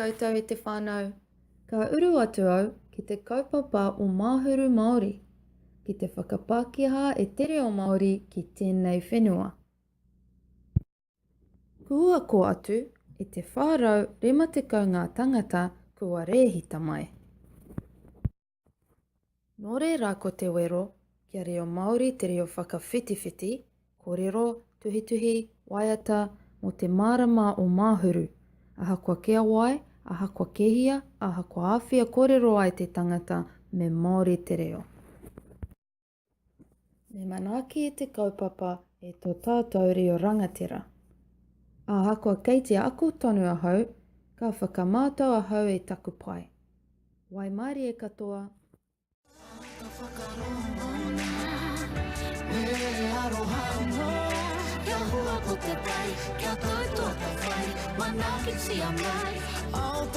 koutou e te whānau. Ka uru atu au ki te kaupapa o Māhuru Māori, ki te whakapākehā e te reo Māori ki tēnei whenua. Kua kō atu i te 450 ngā tangata kua rēhita mai. Nō reira ko te wero, kia reo Māori te reo whakawhitiwhiti, kōrero, tuhituhi, waiata, mō te marama o Māhuru. Ahakoa kia wai, ahakoa kehia, ahakoa āwhea kōrero ai te tangata, me Māori te reo. Me manaaki i te kaupapa e tō tātou reo rangatira. Ahakoa kei te ako tonu ahau, ka whakamātau ahau i taku pai. Waimarie katoa! Āta whakarongona, me aroha anō, Kia hua ko te pai, kia tau tō whai, Manaakitia mai, Aotearoa.